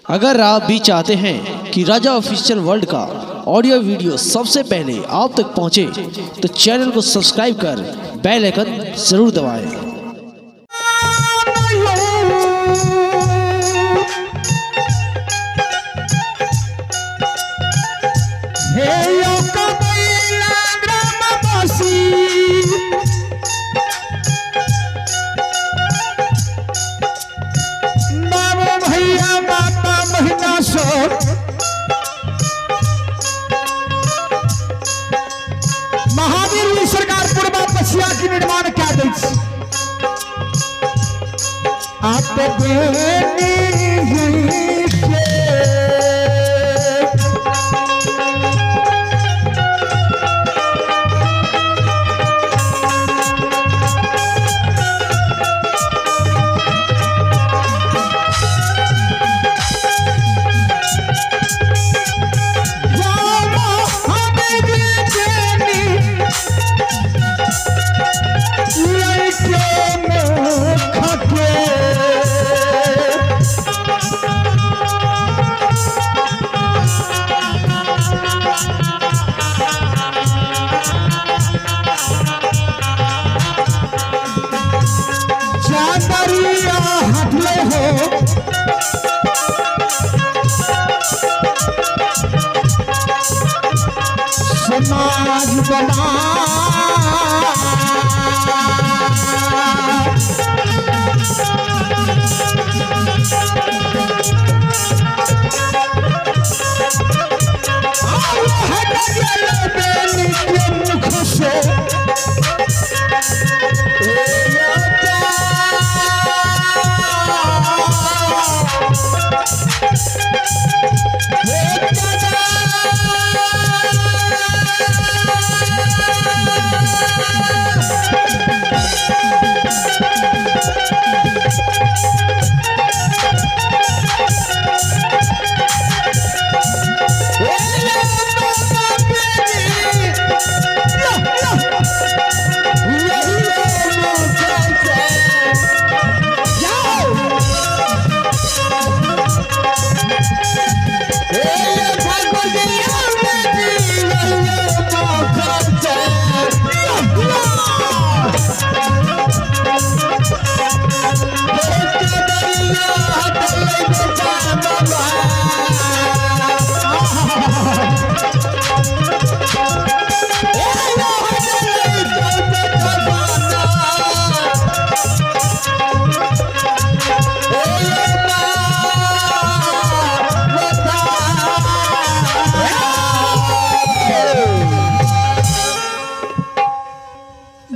अगर आप भी चाहते हैं कि राजा ऑफिशियल वर्ल्ड का ऑडियो वीडियो सबसे पहले आप तक पहुंचे, तो चैनल को सब्सक्राइब कर बेल आइकन जरूर दबाएं। हे यो कबैला ग्रामवासी, बाबू भैया माता बहिना सब, महावीर जी सरकार पूर्वा पछिया के निर्माण कए दै छै। आप बेनी से चादरिया हटले हो, समाज बना हट गेल बेनी के मुख से।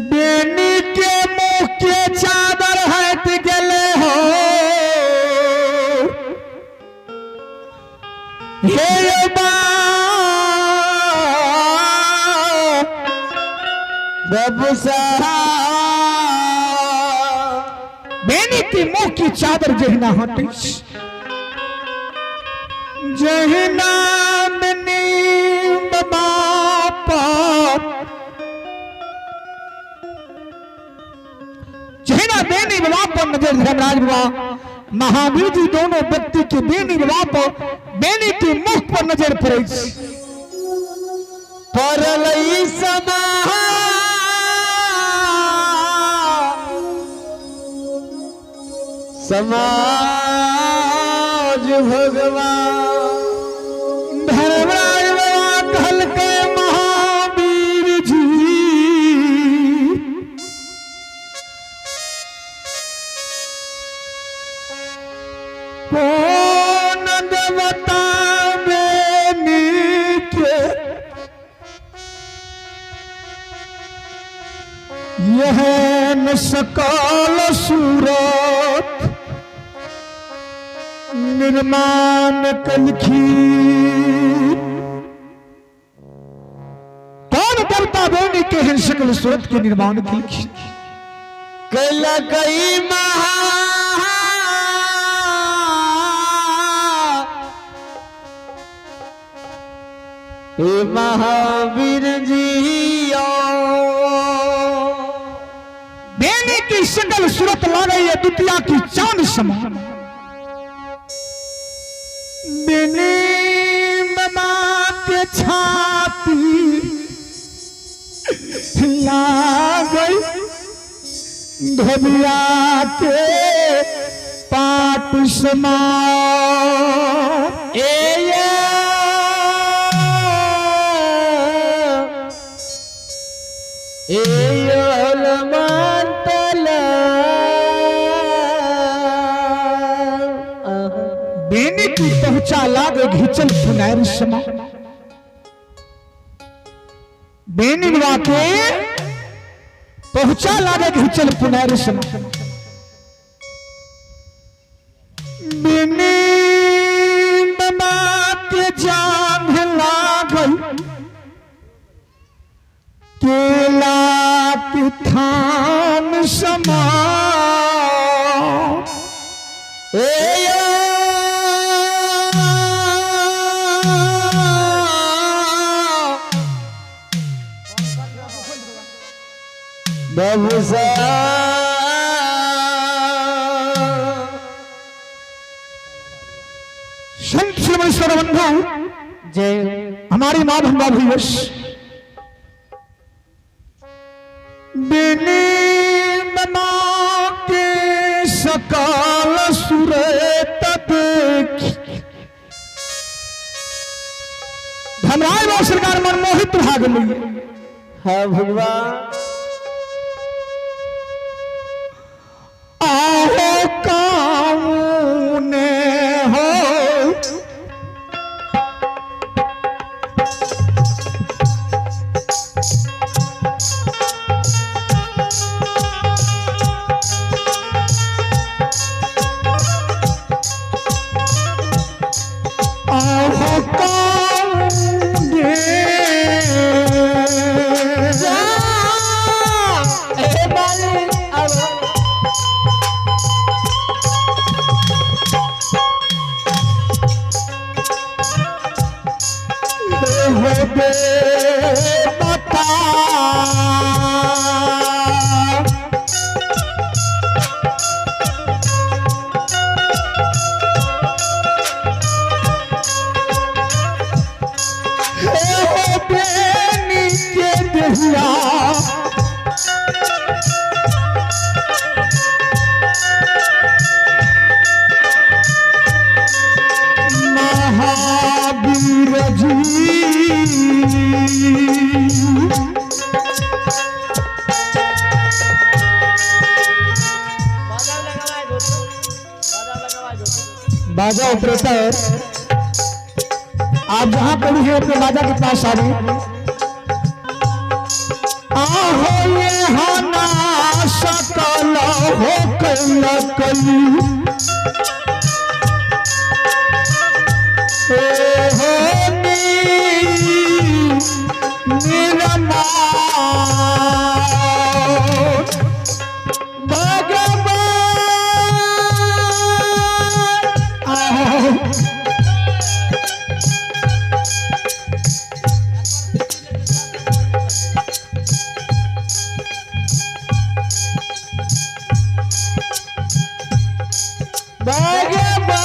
बेनी के मुख के चादर हट गेले हो। हे बाबू बेनी के मुख की चादर जहिना हटे, जहिना बेनी बाबा पर, जहिना बेनी बाबा पर नजर धर्मराज बाबा महावीर जी दोनों व्यक्ति के बेनी बाबा पर बेनी के मुख पर नजर पड़े परलई समा समाज भगवान। धर्मराज बाबा कहलकै महावीर जी कोन देवता बेनी के यहन सकल सूरत निर्माण कलखी? कौन देवता बेनी के हन सकल सूरत के निर्माण कलखी? कैला कई महा हे महावीर जी, बेनी की सकल सूरत लागे है द्वितीय की चांद समान। बिनी बाबा के छाती लागल धोबिया के पाट समा। ए हनुमंतला। बेनी की पहुंचा लाग घिचल फुनैर समा। बेनी बाबा के पहुंचा लागे घिचल पुनैर समा। बेनी बाबा के जांघ लागल केला के थान समा। ए बबुसा। संत श्रीमणेश्वर बंधु जय हमारी माँ भंगा भूयस बिनी बना के सकाल सुरत देखी धनराज बाबू सरकार मनमोहित भाग ली। हाँ भगवान। आहो कामने हो आहो कामने ए बाली अब हो बे बता। हे हो बेनी के दहिया महावीर जी। बाजा ऑपरेटर आप जहां पर भी हैं अपने बाजा के पास आ रहे। आहो ये हना सकल हो कल कली ए हो नी निरमा भगवान। आहो भगवान।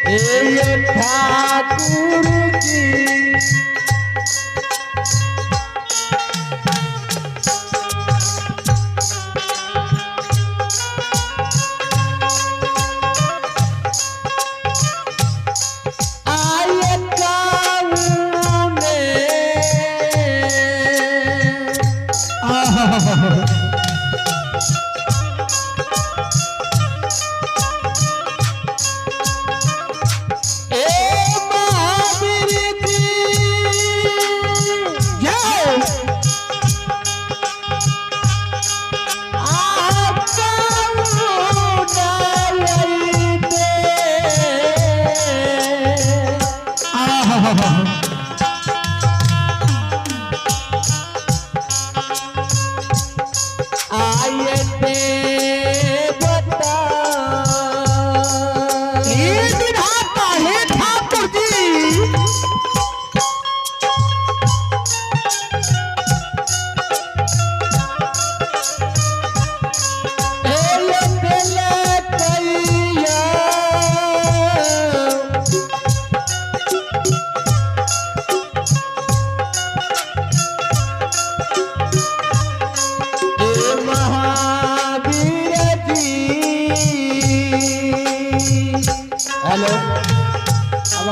ए ठाकुर जी। आय काउने ए महावीर जी। जय आहा।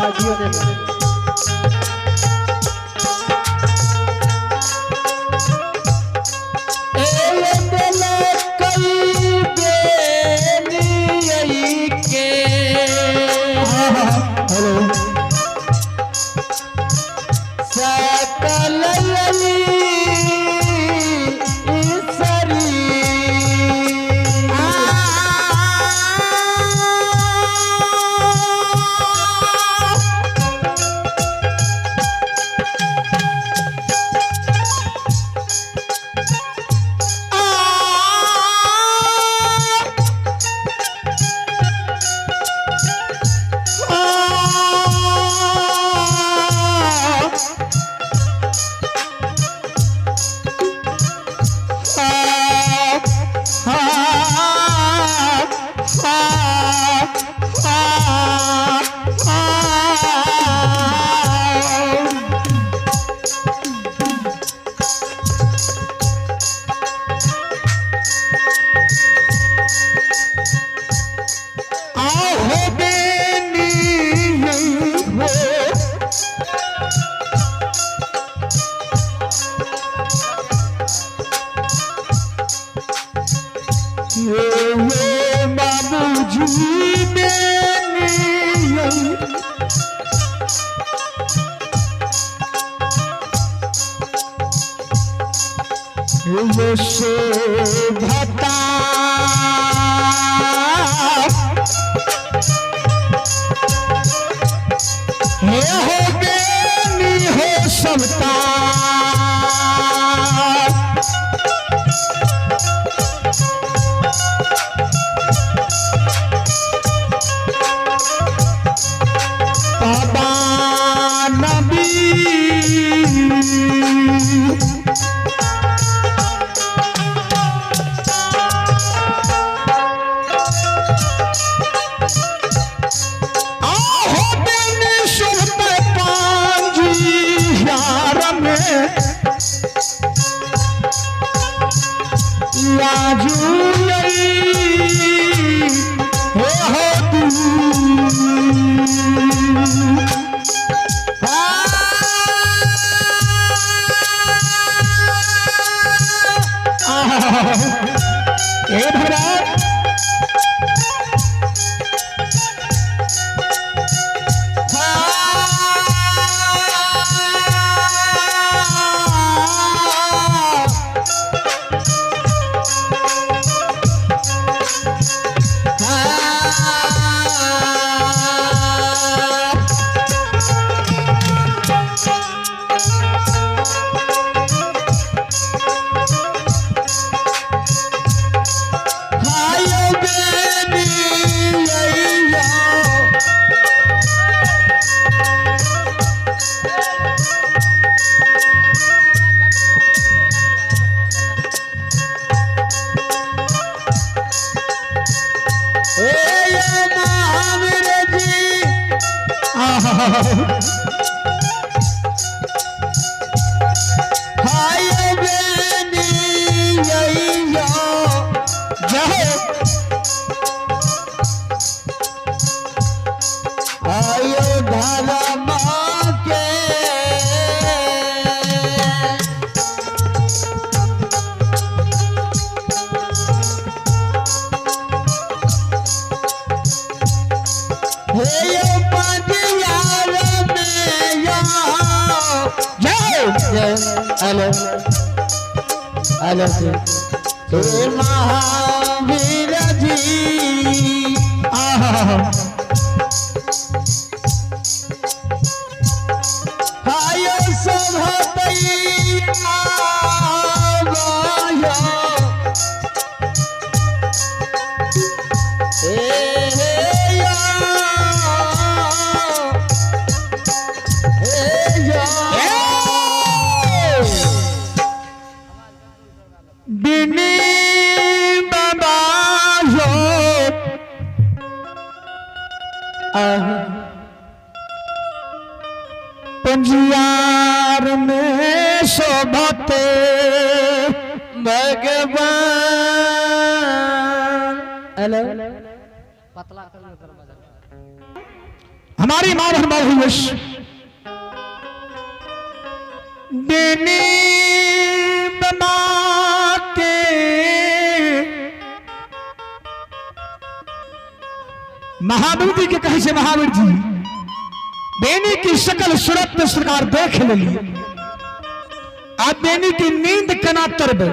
आवाजियो नहीं। हेलो आहो बेनी हो। ये बाबूजी बेनी। ये शोभता हे हो बेनी हो सबता। बाबा नबी आहो बेनी शोभता पांजी यार में लाजू हो हो तू। हे भगवान हेलो हेलो हे महावीर जी हाय बिनी बाबा हो पंजियार में शोभते भगवान। हेलो हमारे हमारी माँ बहन बाबू यश बेनी बना के महावीर जी के कहे से महावीर जी बेनी की शकल सूरत में सरकार देख लेली आ बेनी की नींद केना तरबे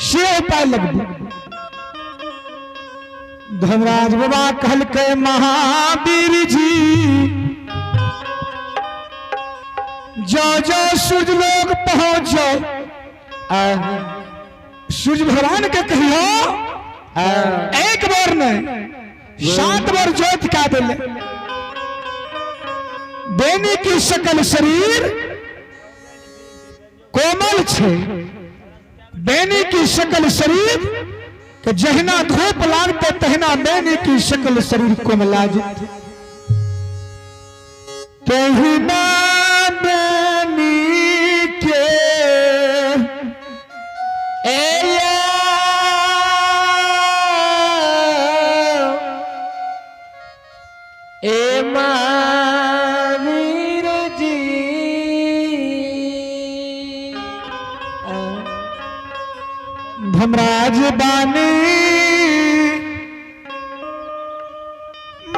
से उपाय लगबे। धर्मराज बाबा कहलकै महावीर जी जो जो सूर्य लोग पहुंच जाओ, सूर्य भगवान के कहियो एक बार नहीं 7 बार ज्योत का दिले। बेनी की शकल शरीर कोमल छे, बेनी की शकल शरीर के जहिना धूप लागते तहिना बेनी की शकल शरीर कोमला जेतै। तहिना बेनी के ए महावीर जी धर्मराज बानी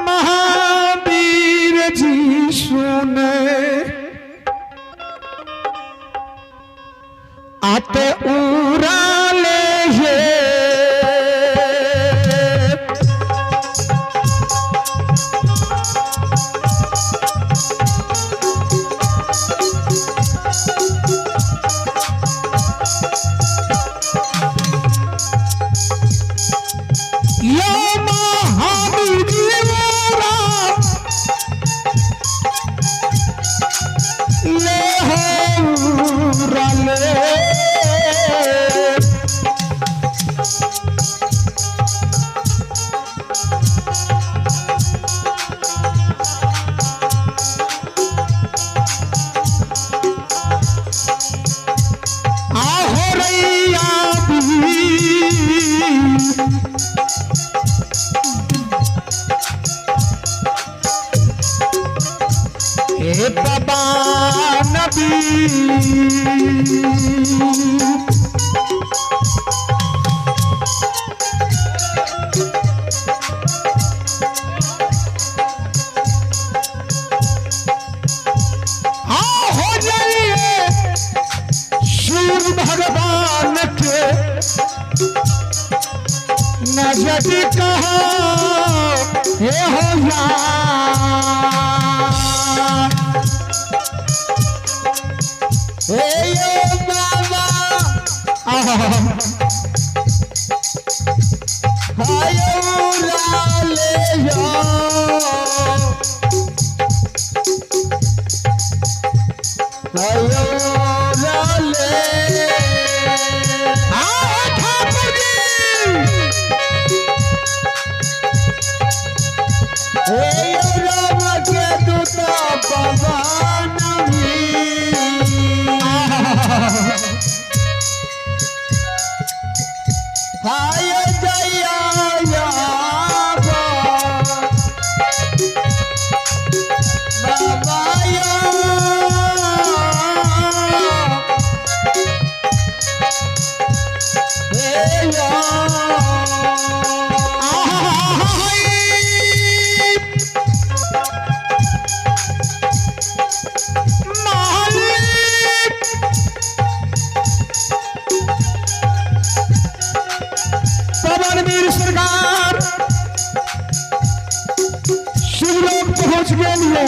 महावीर जी सुने आते उरा ले ये यो महावीर जी उरा ले हो उरा ले। आहो रैया भी हे बाबा नबी हाँ हो जाइए सूर्य भगवान के नजर कहो हे हो या। हे यो बाबा हाय उरा ले यो हाय उरा ले। आओ ठाकुर जी हे यो राम के दूत पवन भी हाय जया बाबा यो हे यो मालिक पवन वीर सरकार शिवलोक पहुंच गए लिए।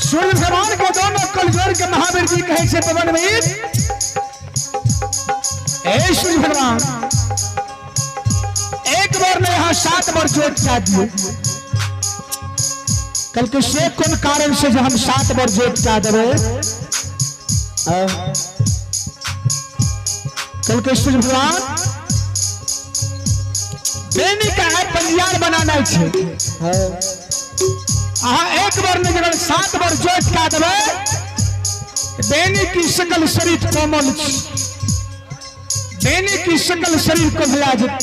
सूर्य भगवान के दोनों कलजोर के महावीर जी कहे से पवन वीर ए सूर्य भगवान एक बार ने यहां 7 बार जोत चा दिए। कल के से कौन कारण से जो हम 7 बार जोत चा देवे। कल के सूर्य भगवान बेनी का है पंजियार बनाना छे। अहाँ एक बार नहीं जगह 7 बार जोत का देवे। बेनी की शकल शरीर कोमल छी, बेनी की शकल शरीर को भुला जेत।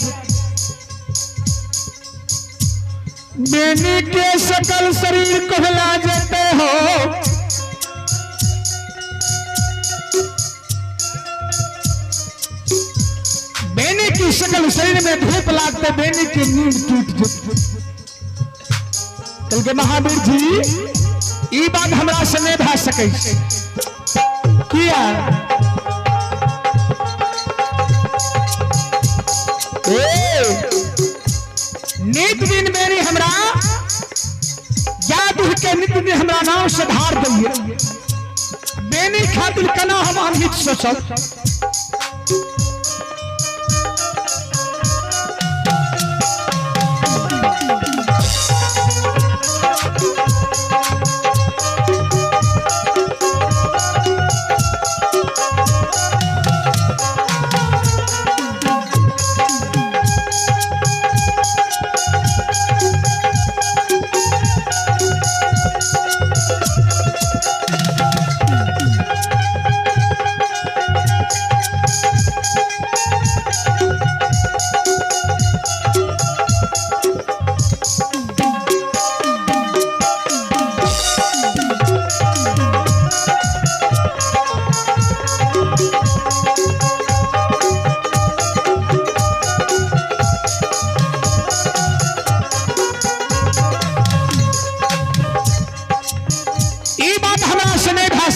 बेनी के सकल शरीर कहला जेते हो। बेनी की सकल शरीर में धूप लागते बेनी की नींद टूट जेते। कल के महावीर जी ई बात हमरा से नहीं भा सकै छै। किया? नित दिन मेरी हमरा याद के नित दिन हमरा नाम से धार दिए। बेनी खातिर कना हम अनहित सोचल।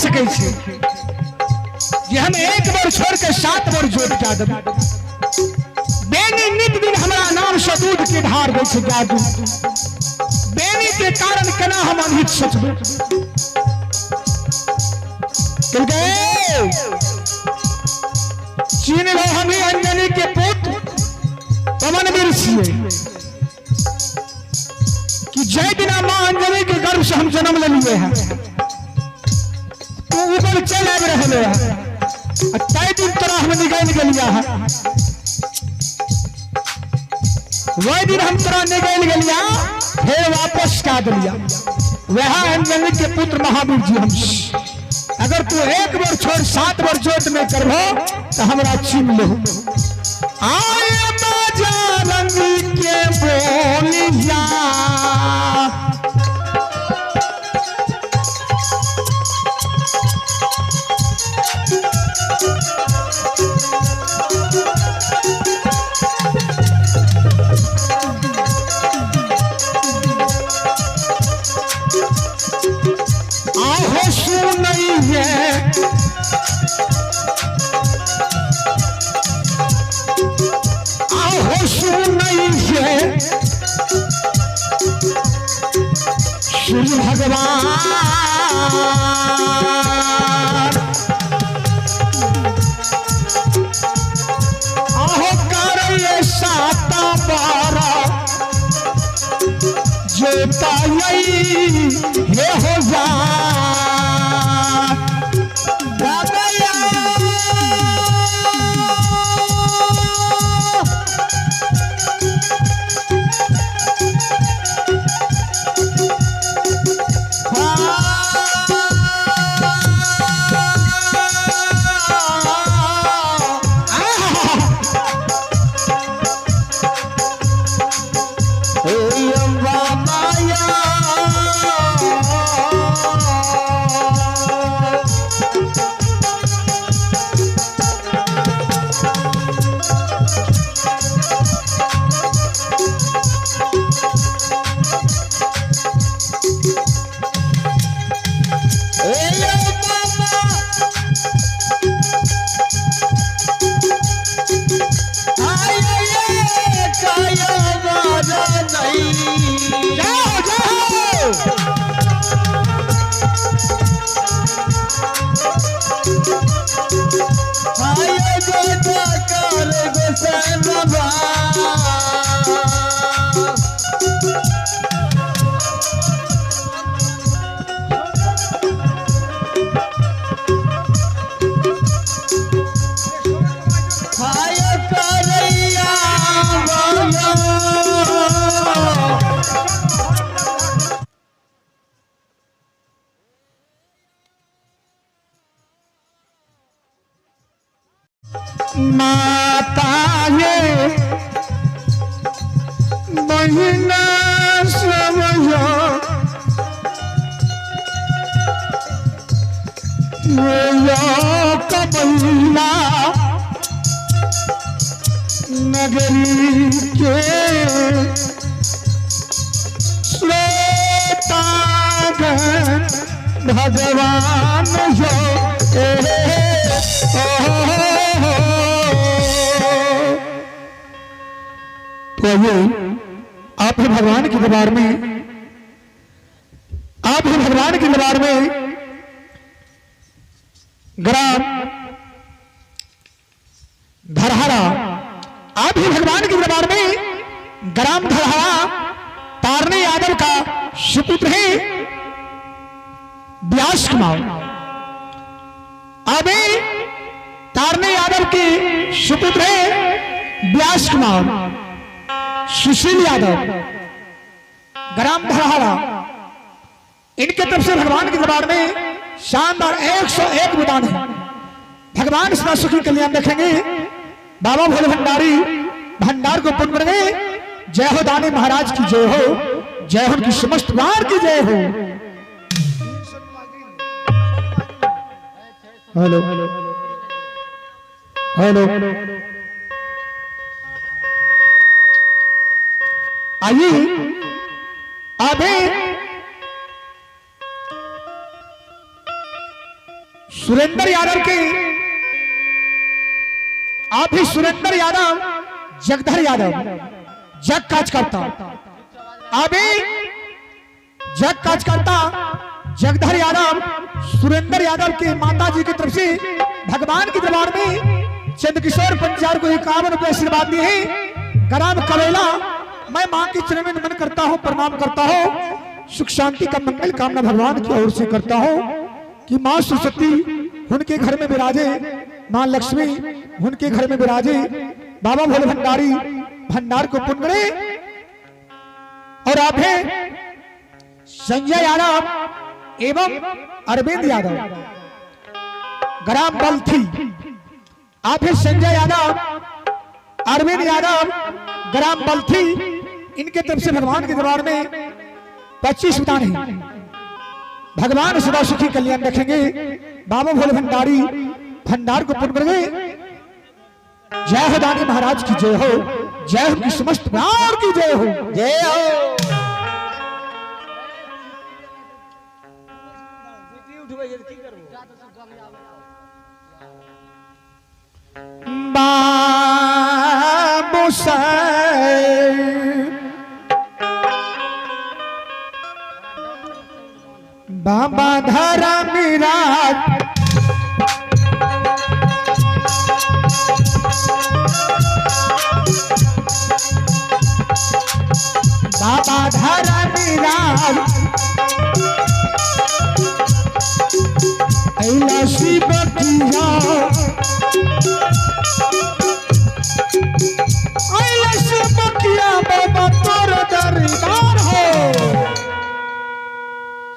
सकै छै जे हम एक बार छोड़ के 7 बार जोत जा देबै। बेनी नित दिन हमरा नाम से दूध के धार दै छै जादू। बेनी के कारण केना हम अनहित सोचबै। चीन लो हम ही अंजनी के पुत्र पवनवीर छियै कि जय बिना मां अंजनी के गर्भ से हम जन्म लेलिए हैं। तू ऊपर चल आबि रहले है तै दिन तोरा हम निगल गेलिया है। वही दिन हम तोरा निगल गेलिया फिर वापस का दिलिया। वह अंजनी के पुत्र महावीर जी हम। अगर तू एक बार छोड़ 7 बार जोत में करबो तो हमरा छीन लो। आए बाजा रंग के बोलिया सूर्य भगवान आहो कर 7 12 जोता हे हो जा। माता ये महीना समय कबैला नगरी के श्रोतागण भगवान हो। तो ये आप ही भगवान के दरबार में, आप ही भगवान के दरबार में ग्राम धरहरा, आप ही भगवान के दरबार में ग्राम धरहरा तारने यादव का सुपुत्र है व्यास कुमार। अभी तारने यादव के सुपुत्र है व्यास कुमार सुशील यादव ग्राम धरहरा, इनके तरफ से भगवान के दरबार में शानदार 101 विधान है। भगवान सदा सुखी कल्याण रखेंगे। बाबा भोले भंडारी भंडार को पुण्य करेंगे। जय हो दानी महाराज की जय हो, जय हो उनकी समस्त वार की जय हो। हेलो हेलो, आइए अभी सुरेंद्र यादव के, आप ही सुरेंद्र यादव जगधर यादव जग काज करता, अभी जग काज करता जगधर यादव सुरेंद्र यादव के माता जी की तरफ से भगवान के दरबार में चंद्रकिशोर पंचार को 51 रुपए आशीर्वाद दिए हैं। ग्राम कवेला, मैं मां के चरण में नमन करता हूं, प्रणाम करता हूं, सुख शांति का मंगल कामना भगवान की ओर से करता हूं कि मां सरस्वती उनके घर में विराजे, मां लक्ष्मी उनके घर में विराजे, बाबा भोले भंडारी भंडार को पुण्य करे। और आप हैं संजय यादव एवं अरविंद यादव ग्राम बलथी, आप हैं संजय यादव अरविंद यादव ग्राम बलथी, इनके तरफ से भगवान के दरबार में 25 विधान है। भगवान सदा सुखी कल्याण रखेंगे। बाबा भोले भंडारी भंडार को पुण्य करेंगे। जय हो दानी महाराज की जय हो, जय हो की समस्त परिवार की जय हो, जय हो। बाबू साहेब बाबा धारा मेरा बाबा धारा मेरा ऐला शिव किया, ऐला शिव किया बाबा तोर दरबार हो।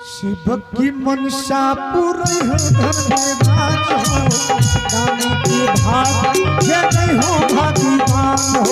शिव की मनसा पूरी हो धर्मराज हो, दानी की भाग जय हो भाग्यवान हो।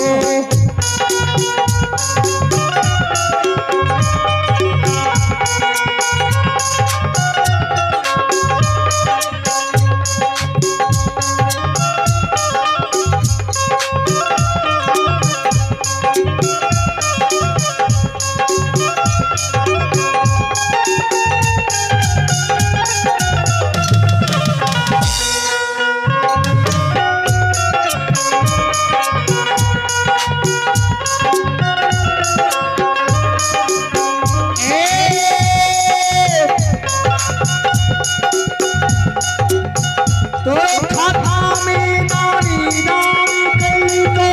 तो खाता में नानी नाम कई को,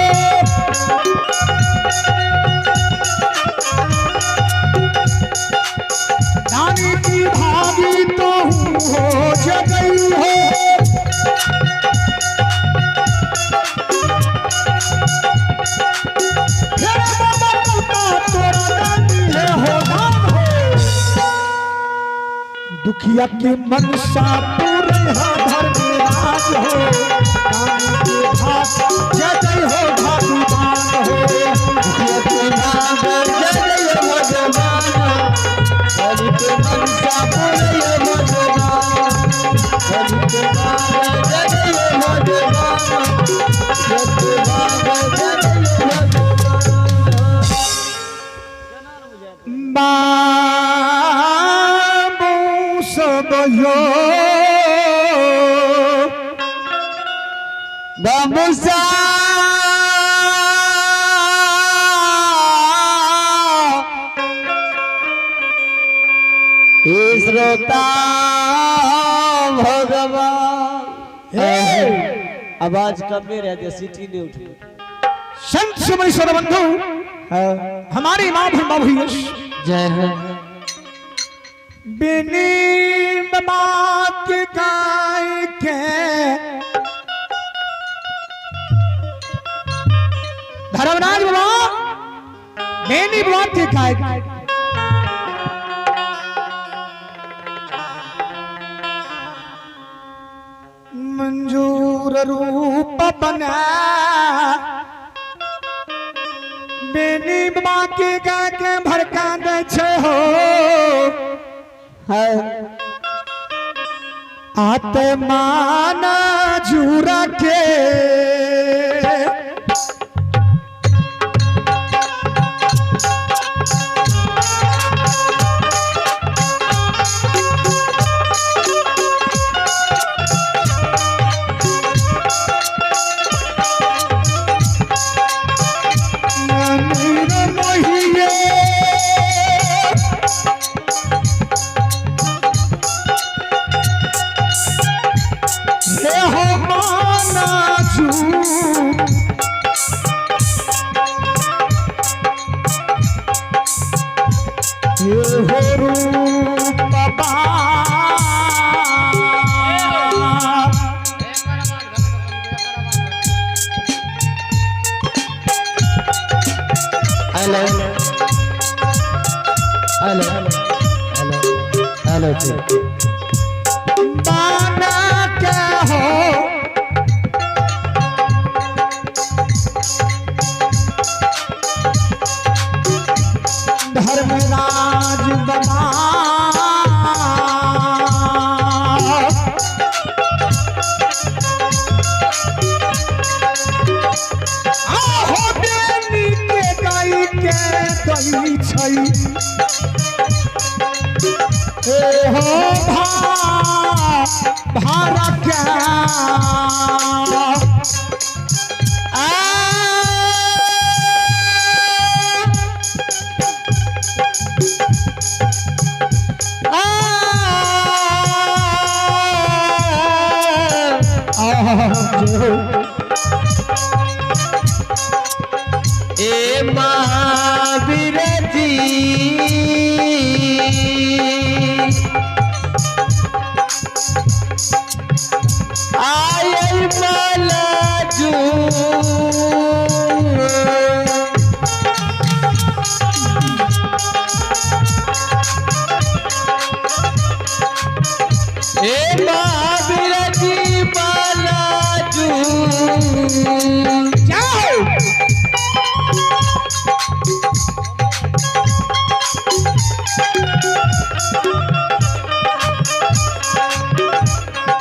नानी की भागी तो हूँ हो जगई हो। फिर बाबा करता तोरा दानी है हो दान हो। दुखिया के मनसा पूरे हो धर्मराज हो, दानी के भाग जय जय हो भाग्यवान हो। दुखिया के भाग जय जय हो बाबू सब यो बाबूसा श्रोता भगवान। आवाज कम रह दिया, सीटी नहीं उठी। संत सुमन बंधु हमारे माँ भैया जय हो। बिनी बात गाय के धर्मराज बाबा बेनी बात के गाय मंजूर रूप बना बेनी बाबा के गाय के भड़का दे छे हो आते माना जूरा के हेलो हेलो हेलो हेलो बाना के हो धर्मराज बाबा आहो बेनी के गाय के दही छै ए हो भा भारा के ए महावीर जी आय माला जू ए महावीर जी माला जू जाओ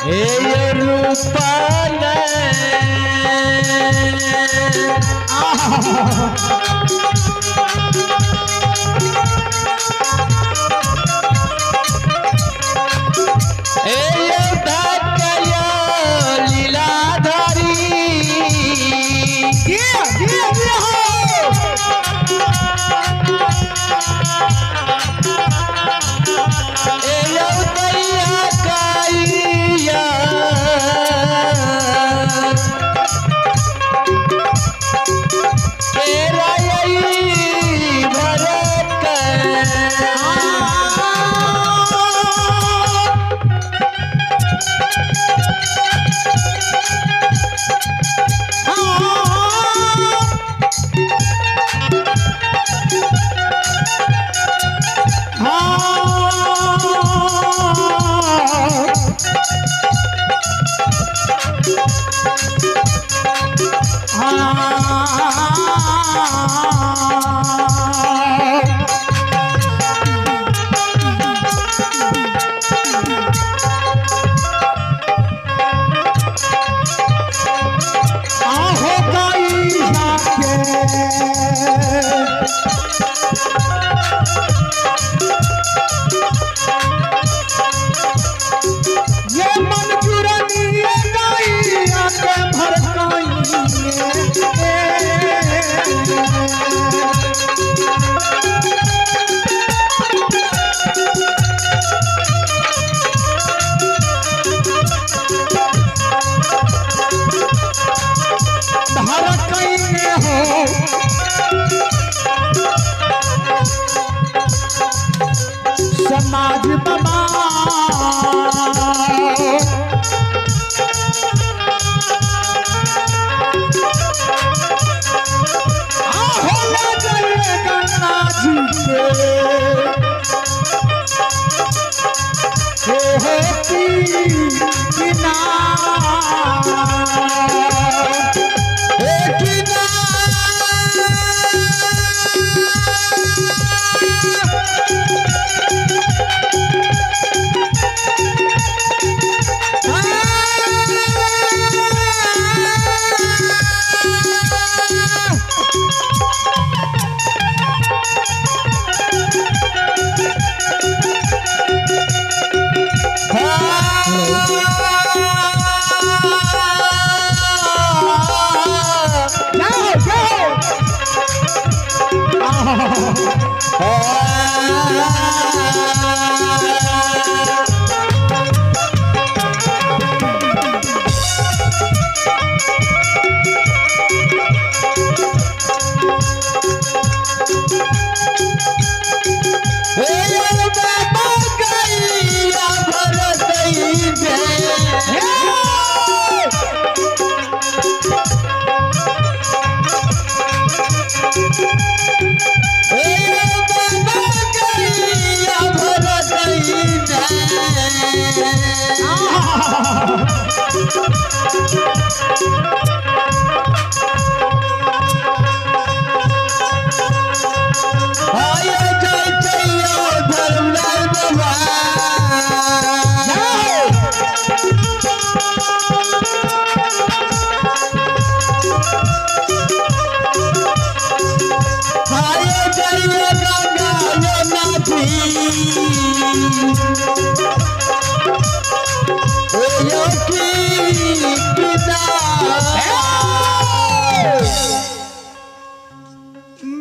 हे रूपाल लीलाधारी जिया जिया जिया हो तेरा गंगा जी बाबा। आहो ले जाइए गंगा जी के हो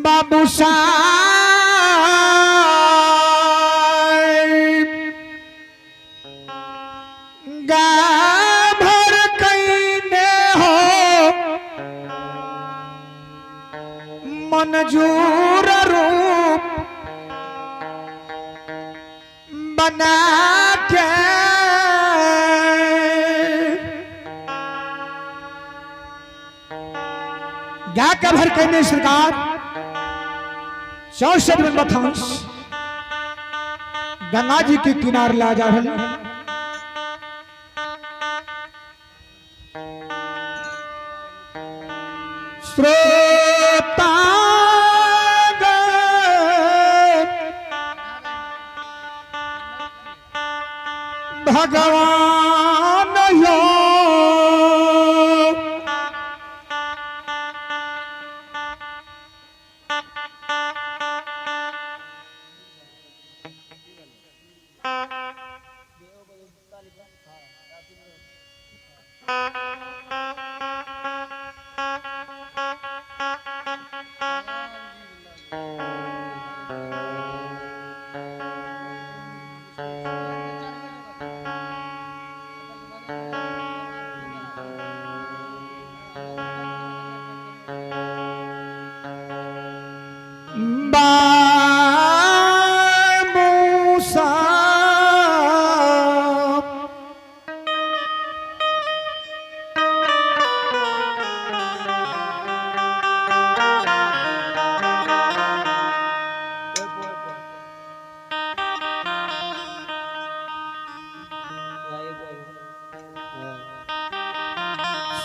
बाबू साहब गाभर कईने हो मंजूर रूप बना के गा के भर कईने सरकार 64 बथांस गंगा जी के किनार ला जा रहे। श्रोता भगवान यो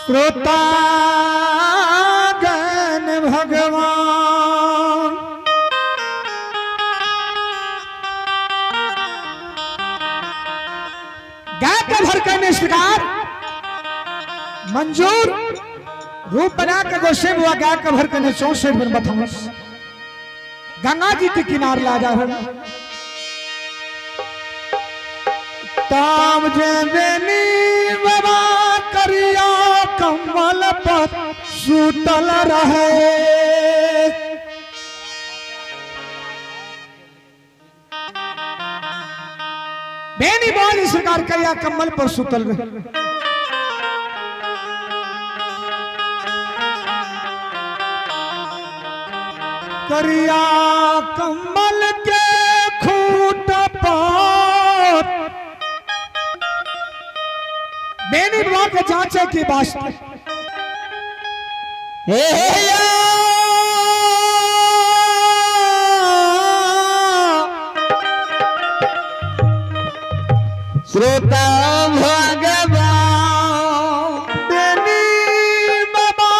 श्रोता गण भगवान गा के भर के सरकार मंजूर रूप बना के गोसे हुआ गा के भर के 64 बन बथमस गंगा जी के किनार ला जा ताम जे बाबा करिया कमल पर सुतल रहे। बेनी बोल सरकार करिया कमल पर सुतल रहे। करिया कमल के खूट पर बेनी बाबा के जांचे के वास्ते हे श्रोता भगवान बेनी बाबा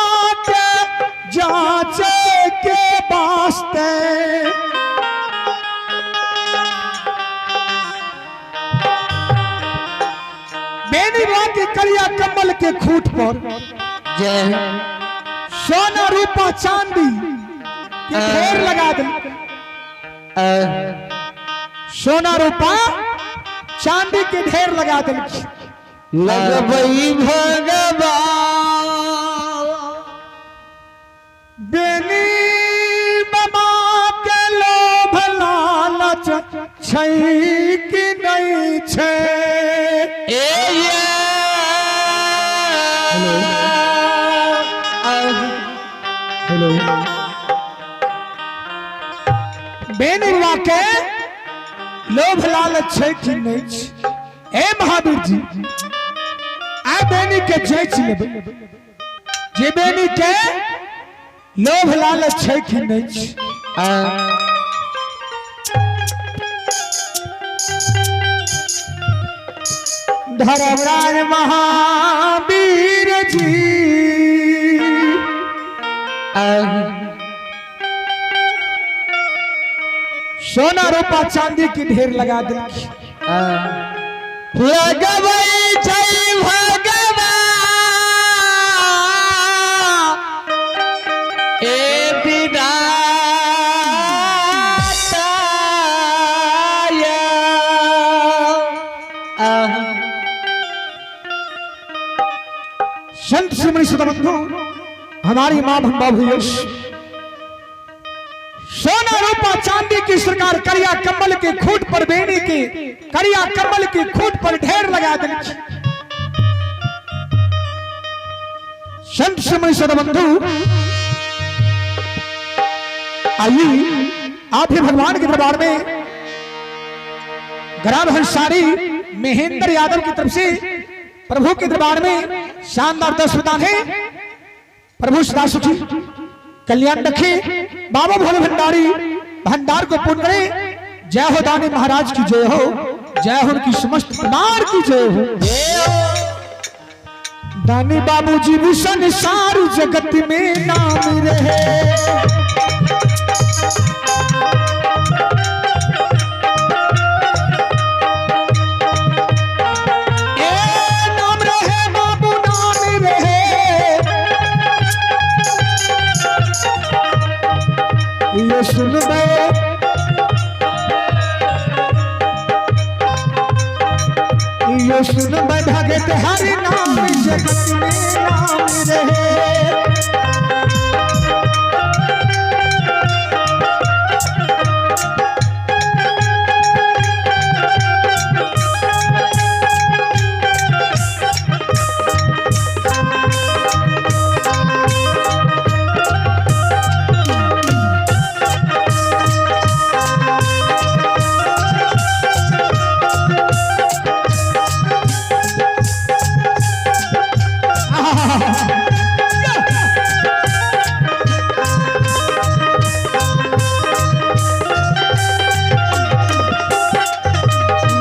के जांचे के वास्ते बेनी बाबा के करिया कम्बल के खूट पर जय सोना रूपा चांदी के ढेर लगा दे। सोना रूपा चांदी के ढेर लगा दे। लगबई भगवान बेनी बाबा के लोभ लालच छै कि नहीं छै। ए हेलो बेनी बाबा के लोभ लालच छै कि नहीं छै। ए महावीर जी आ बेनी के जांच लेबै जे बेनी के लोभ लालच छै कि नहीं छै। धर्मराज महावीर जी सोना रूपा चांदी की ढेर लगा दे। लगबई छै भगवान ए विधाता संत श्रीमणि सतबंधु हमारी मां भंबा भूयस सोना रूपा चांदी की सरकार करिया कम्बल के खूट पर बेनी के करिया कम्बल के खूट पर ढेर लगा दे। संत श्रीमणि सतबंधु आइए आप ही भगवान के दरबार में ग्राम हंसारी महेंद्र यादव की तरफ से प्रभु के दरबार में शानदार 10 प्रदान है। प्रभु सदा सुखी कल्याण रखे। बाबा भोले भंडारी भंडार को पूर्ण करे। जय हो दानी महाराज की जय हो, जय हो उनकी समस्त परिवार की जय हो। दानी बाबूजी भी संसार जगत में नाम रहे। ए नाम रहे बाबू नाम रहे, ये सुन बे ये सुन बे भगत हरि नाम जगत में नाम रहे।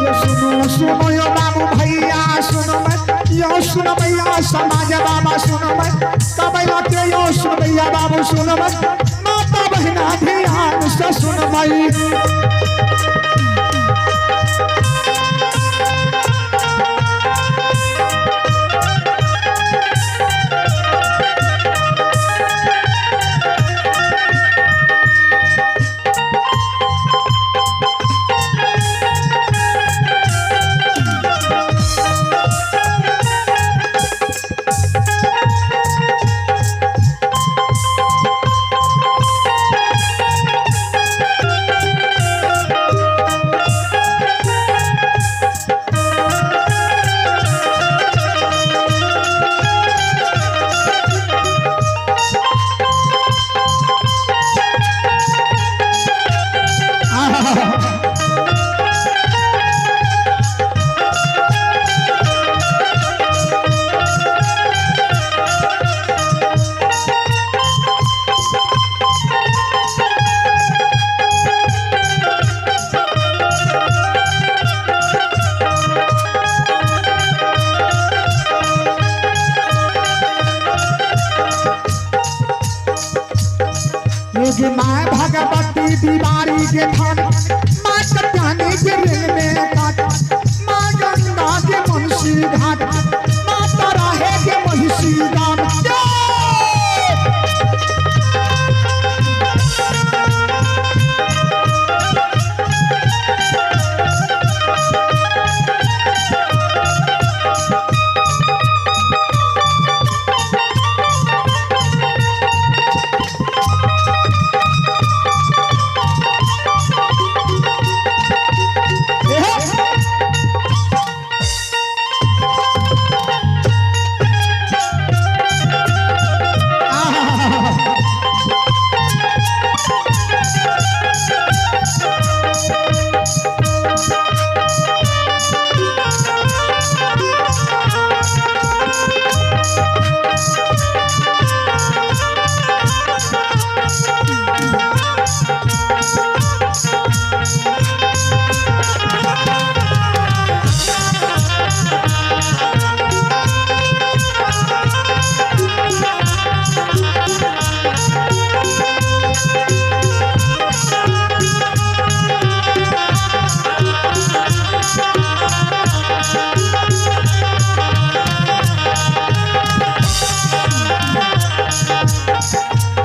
ये सुनो सुनो यो बाबू भैया सुनो मैं यो सुनो भैया समाज बाबा सुनो मैं कबैला के यो सुनो भैया बाबू सुनो मैं माता बहना ध्यान से सुनो भाई। दुर्गी माँ भगवती दीवारी के थान, माँ कत्यानी के रेल में काट, माँ गंगा के मुंशी घाट, माँ तराहे के महिषी गाम।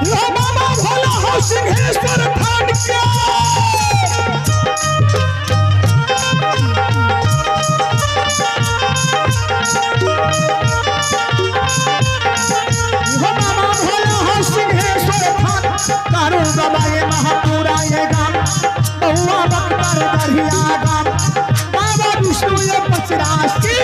लो बाबा भोला हो सिंहेश्वर थान के। हो बाबा भोला हो सिंहेश्वर थान, कारू बाबा ये महापुरा ये गाम, बहुआ बक्तर दरिया गाम, बाबा विष्णु ये पचरा के।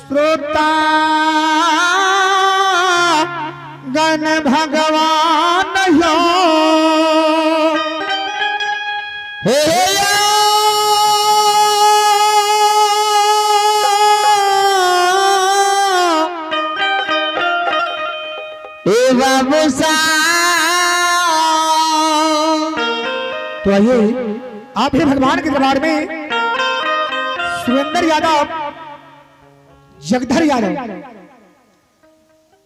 श्रोता गण भगवान यो हे ए बाबू सा। तो आइए आप ही भगवान के दरबार में सुरेंद्र यादव जगधर यादव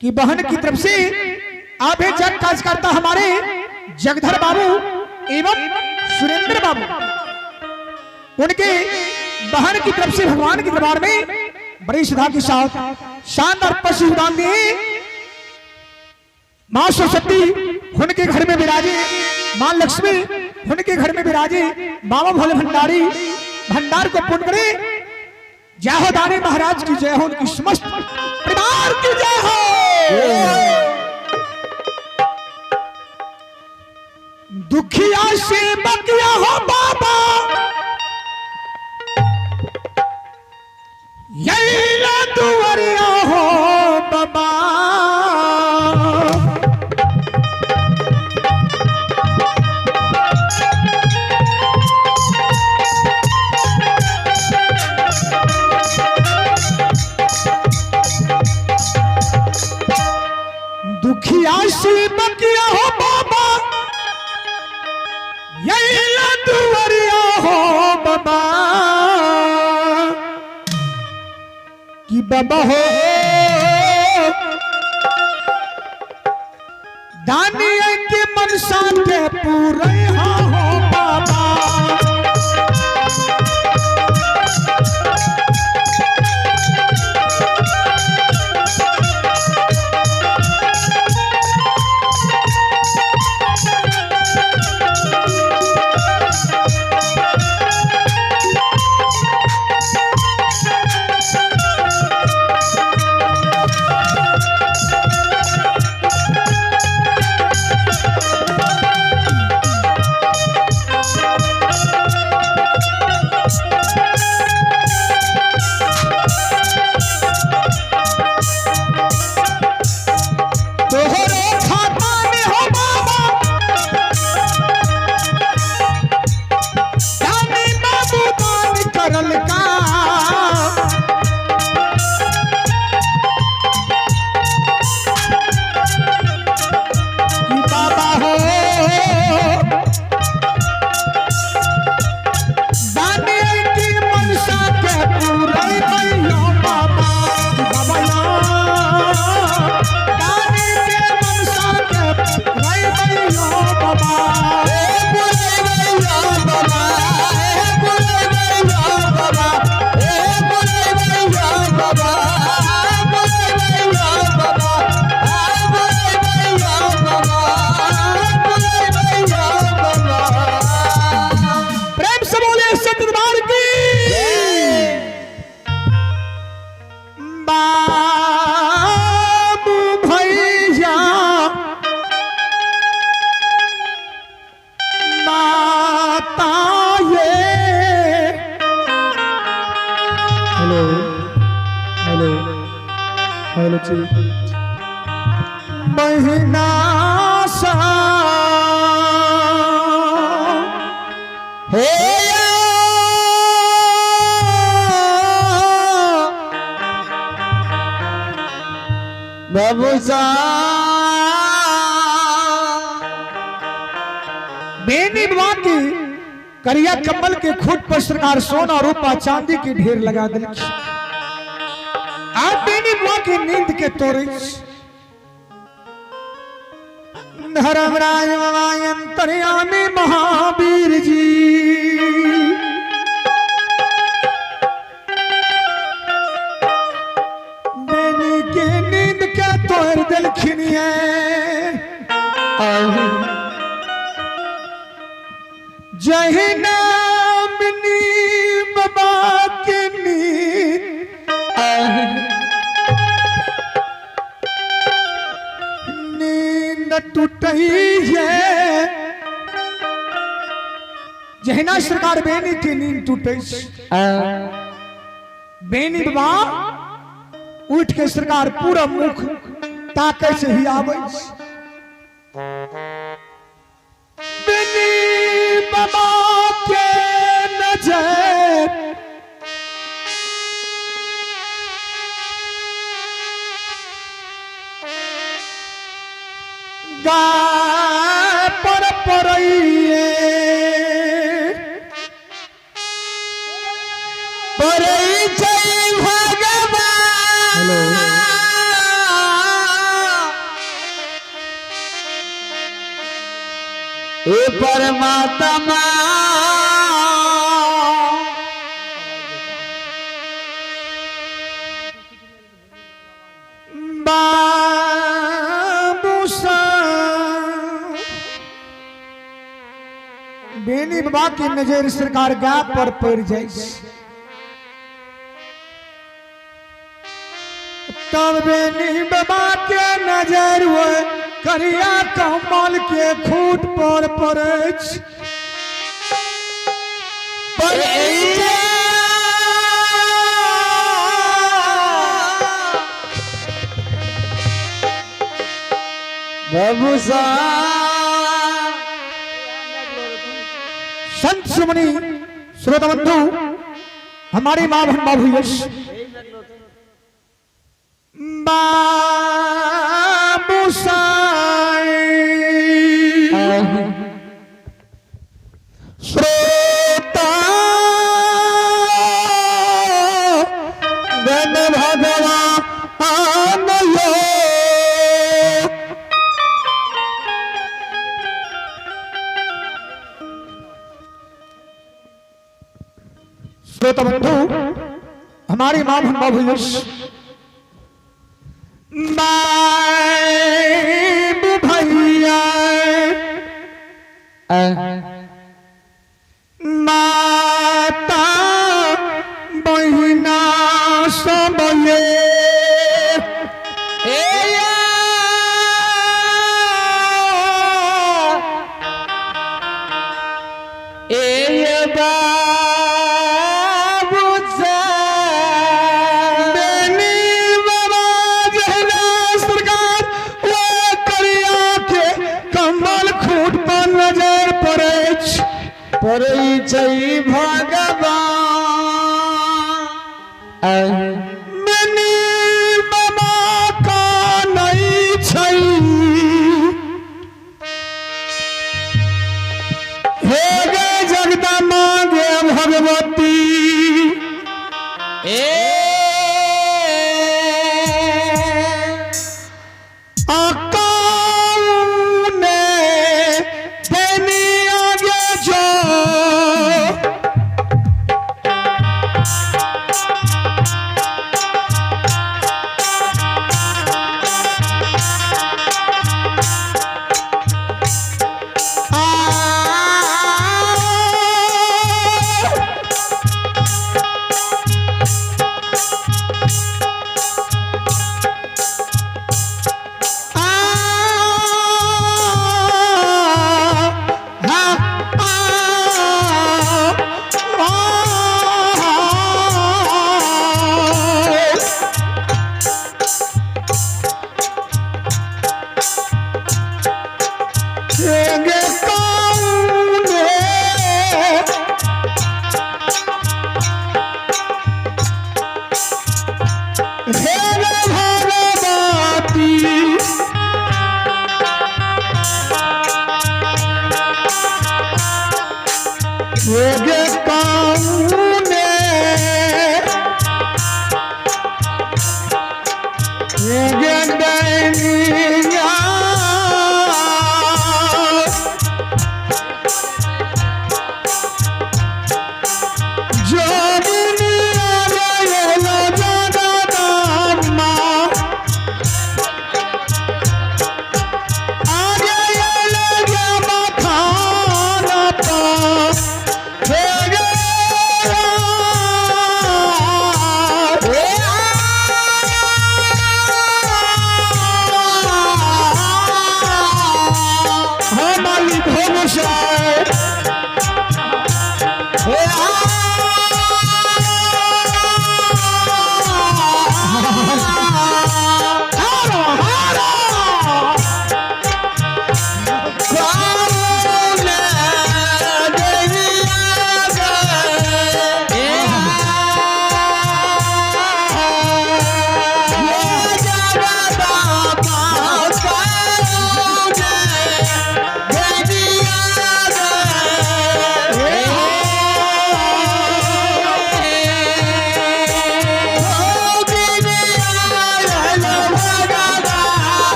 की बहन की तरफ से आप ही जग कार्यकर्ता हमारे जगधर बाबू एवं सुरेंद्र बाबू उनके बहन की तरफ से भगवान के दरबार में बड़ी श्रद्धा के साथ शानदार पशु दान दिए। मां सरस्वती उनके घर में विराजे, मां लक्ष्मी उनके घर में विराजे, बाबा भोले भंडारी भंडार को पूर्ण करे। जय हो दानी महाराज की जय हो, उनकी समस्त परिवार की जय हो। दुखिया से बकिया हो बाबा, यही ना दुवरिया हो बाबा। दुखिया से बकिया हो बाबा, यही ना दुवरिया हो बाबा। कि बाबा हो दानिया के मनसा के पूरे हो बाबा। छै महीना सा हे बाबू बेनी बाबा की करिया कम्बल के खूट पर सरकार सोना रूपा चांदी के ढेर लगा दिल। आप बेनी बाबा की नींद के तोड़े धर्मराज बाबा अंतर्यामी महावीर जी बेनी के नींद के तोड़ दिलखिन है। जहिना मिनी बाबा के नींद नींद टूटई है। जहिना सरकार बेनी के नींद टूटे बेनी बाबा उठ के सरकार पूरा मुख ताके से ही आवे। बेनी बाबा के नजर गाय पर परइए परै छै भगवान हे परमात्मा बाबू सा बेनी बाबा की नजर सरकार गाय पर पड़ जाए तब बेनी बाबा के नजर वो करिया कमल के खूट पर पड़े। परै छै बाबू संत सुमनी श्रोता बंधु हमारी माँ बहन बाबू यश बाबू साईं श्रोता गण भगवान यो श्रोता बंधु हमारी माँ बहन बाबू यश बाबू भैया माता बहिना सब ये ए बाबू बेनी बाबा जहिना सरकार वो करिया के कम्बल खूट पर नजर पड़े। परै छै भगवान बेनी बाबा का नहीं छै हे गे जगदम्बा गे भगवती ए आकाउने बेनी आगे जो आ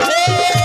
ए।